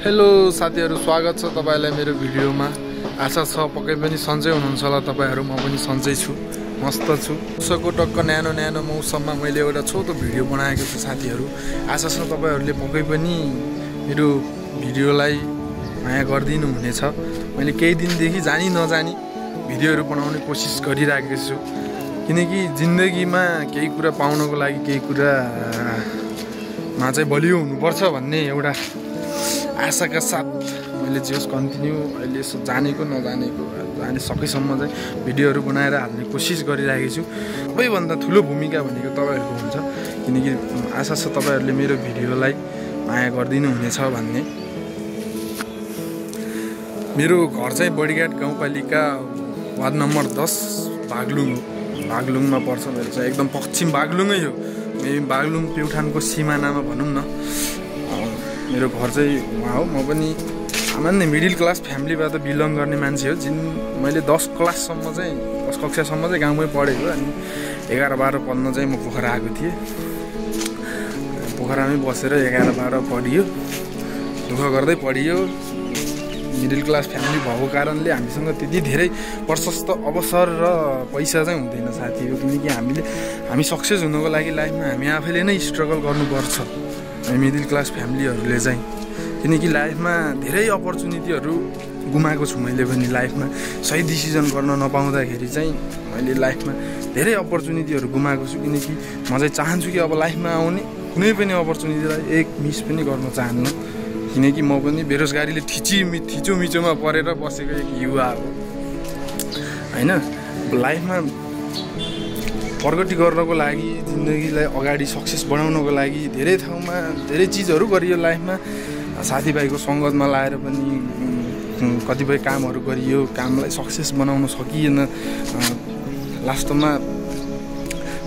Hello साथीहरु, स्वागत छ तपाईलाई मेरो भिडियोमा। आशा छ पक्कै पनि सन्चै हुनुहुन्छ होला तपाईहरु। म पनि सन्चै छु, मस्त छु। उसको टक्क न्यानो मौसममा मैले एउटा छोटो भिडियो बनाएको छु साथीहरु। आशा छ तपाईहरुले पक्कै पनि मेरो भिडियोलाई माया गर्दिनु हुनेछ। मैले केही दिनदेखि जानी नजानी भिडियोहरु बनाउने कोसिस गरिरहेको छु, किनकि जिन्दगीमा केही कुरा पाउनको लागि केही कुरा मा चाहिँ बलियो हुनुपर्छ भन्ने एउटा आशाका साथ मैले जस कन्टिन्यू अहिले जानेको नजानेको जाने सकेसम्म चाहिँ भिडियोहरु बनाएर हाल्ने कोसिस गरिरहेको छु। सबैभन्दा ठुलो भूमिका भनेको तपाईहरुको हुन्छ, किनकि आशा छ तपाईहरुले मेरो भिडियोलाई माया गर्दिनु हुनेछ भन्ने। मेरो घर चाहिँ बडीघाट गाउँपालिका वार्ड नम्बर 10 बागलुङमा पर्छ। मेरो चाहिँ एकदम पश्चिम बागलुङै हो, बागलुङ प्युठानको सिमानामा भनौँ न मेरो घर चाहिँ वहाँ हो। म पनि सामान्य मिडल क्लास फ्यामिलीबाट बिलङ गर्ने मान्छे हो। मैले 10 क्लाससम्म चाहिँ 10 कक्षासम्म चाहिँ गाउँमै पढेको। अनि 11-12 पढ्न चाहिँ म पोखरा आएको थिएँ। पोखरामै बसेर 11-12 पढियो, दुःख गर्दै पढियो। मिडल क्लास फ्यामिली भएको कारणले हामीसँग त्यति धेरै प्रशस्त अवसर र पैसा चाहिँ हुँदैन साथी हो, किनकि हामी सक्सेस हुनको लागि लाइफमा हामी आफैले नै स्ट्रगल गर्नुपर्छ। मिडल क्लास फ्यामिलीहरूले चाहिँ, किनकि लाइफमा धेरै अपर्च्युनिटीहरू गुमाएको छु मैले पनि। लाइफमा सही डिसिजन गर्न नपाउँदाखेरि चाहिँ मैले लाइफमा धेरै अपर्च्युनिटीहरू गुमाएको छु। किनकि म चाहिँ चाहन्छु कि अब लाइफमा आउने कुनै पनि अपर्च्युनिटीलाई एक मिस पनि गर्न चाहन्न, किनकि म पनि बेरोजगारीले थिचोमिचोमा परेर बसेको एक युवा हो हैन। लाइफमा प्रगति गर्नको लागि, जिन्दगीलाई अगाडि सक्सेस बनाउनको लागि धेरै ठाउँमा धेरै चिजहरू गरियो। लाइफमा साथीभाइको सङ्गतमा लाएर पनि कतिपय कामहरू गरियो, कामलाई सक्सेस बनाउन सकिएन। लास्टमा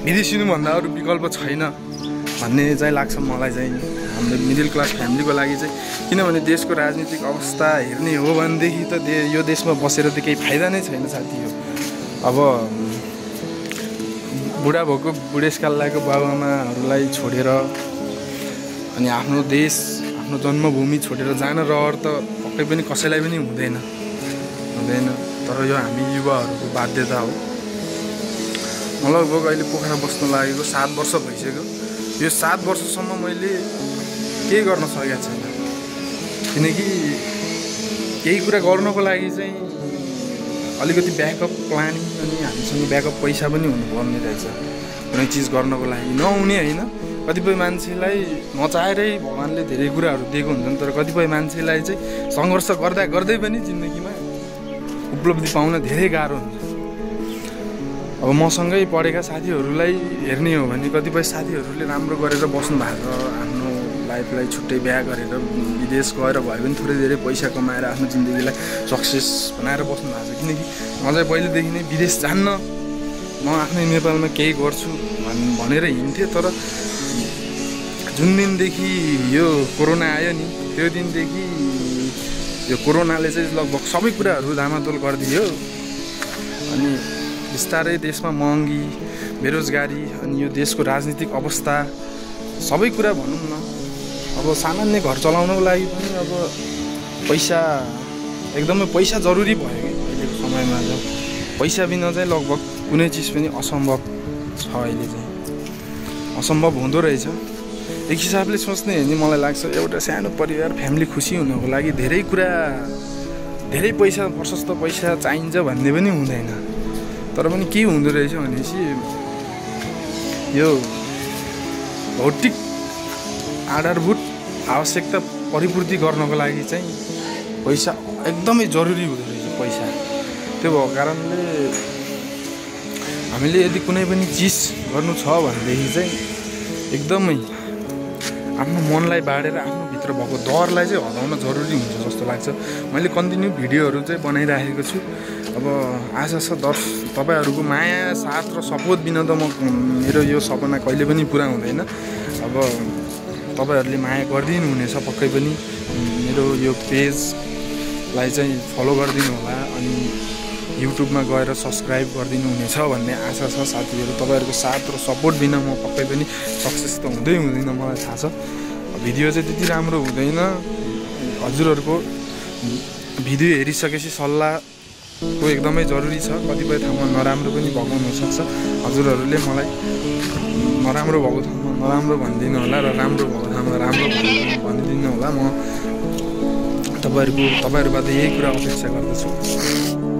विदेशिनुभन्दा अरू विकल्प छैन भन्ने चाहिँ लाग्छ मलाई चाहिँ हाम्रो मिडल क्लास फ्यामिलीको लागि चाहिँ। किनभने देशको राजनीतिक अवस्था हेर्ने हो भनेदेखि त यो देशमा बसेर त केही फाइदा नै छैन साथी हो। अब बुढा भएको बुढेसकाल लागेको बाबुआमाहरूलाई छोडेर अनि आफ्नो देश आफ्नो जन्मभूमि छोडेर जान रहर त पक्कै पनि कसैलाई पनि हुँदैन। तर यो हामी युवाहरूको बाध्यता हो। म लगभग अहिले पोखरा बस्न लागेको 7 वर्ष भइसक्यो। यो 7 वर्षसम्म मैले केही गर्न सकेको छैन, किनकि केही कुरा गर्नको लागि चाहिँ अलिकति ब्याकअप प्लानिङ अनि हामीसँग ब्याकअप पैसा पनि हुनुपर्ने रहेछ कुनै चिज गर्नको लागि। नहुने होइन, कतिपय मान्छेलाई नचाहेरै भगवान्ले धेरै कुराहरू दिएको हुन्छन्, तर कतिपय मान्छेलाई चाहिँ सङ्घर्ष गर्दै पनि जिन्दगीमा उपलब्धि पाउन धेरै गाह्रो हुन्छ। अब मसँगै पढेका साथीहरूलाई हेर्ने हो भने कतिपय साथीहरूले राम्रो गरेर बस्नु भएको छ, आफ्नो लाइफलाई छुट्टै बिहा गरेर विदेश गएर भए पनि थोरै धेरै पैसा कमाएर आफ्नो जिन्दगीलाई सक्सेस बनाएर बस्नु भएको छ। किनकि म चाहिँ पहिलेदेखि नै विदेश जान्न, म आफ्नै नेपालमा केही गर्छु भनेर हिँड्थेँ। तर जुन दिनदेखि यो कोरोना आयो नि, त्यो दिनदेखि यो कोरोनाले चाहिँ लगभग सबै कुराहरू धामातोल गरिदियो। अनि बिस्तारै देशमा महँगी, बेरोजगारी अनि यो देशको राजनीतिक अवस्था सबै कुरा भनौँ न, अब सामान्य घर चलाउनको लागि पनि अब एकदमै पैसा जरुरी भयो कि अहिलेको समयमा। पैसा बिना चाहिँ लगभग कुनै चिज पनि असम्भव छ। अहिले चाहिँ असम्भव हुँदो रहेछ। एक हिसाबले सोच्ने हो भने मलाई लाग्छ एउटा सानो परिवार फ्यामिली खुसी हुनको लागि धेरै पैसा प्रशस्त पैसा चाहिन्छ भन्ने पनि हुँदैन। तर पनि के हुँदो रहेछ भनेपछि यो भौतिक आधारभूत आवश्यकता परिपूर्ति गर्नको लागि चाहिँ पैसा एकदमै जरुरी हुँदो रहेछ पैसा। त्यो भएको कारणले हामीले यदि कुनै पनि चिज गर्नु छ भनेदेखि चाहिँ एकदमै आफ्नो मनलाई बाँडेर आफ्नो भित्र भएको डरलाई चाहिँ हटाउन जरुरी हुन्छ जस्तो लाग्छ। मैले कन्टिन्यू भिडियोहरू चाहिँ बनाइराखेको छु। अब आशा छ तपाईहरुको माया, साथ र सपोर्ट बिना त मेरो यो सपना कहिले पनि पुरा हुँदैन। अब तपाईहरुले माया गरिदिनु हुनेछ पक्कै पनि। मेरो यो पेजलाई चाहिँ फलो गरिदिनु होला अनि युट्युबमा गएर सब्स्क्राइब गरिदिनु हुनेछ भन्ने आशा छ साथीहरु। तपाईहरुको साथ र सपोर्ट बिना म पक्कै पनि सक्सेस त हुँदैन मलाई थाहा छ। भिडियो चाहिँ त्यति राम्रो हुँदैन, हजुरहरूको भिडियो हेरिसकेपछि सल्लाहको एकदमै जरुरी छ। कतिपय ठाउँमा नराम्रो पनि भएको हुनसक्छ। हजुरहरूले मलाई नराम्रो भएको ठाउँमा नराम्रो भनिदिनु होला र राम्रो भएको ठाउँमा राम्रो भनिदिनु होला। म तपाईँहरूबाट यही कुरा अपेक्षा गर्दछु।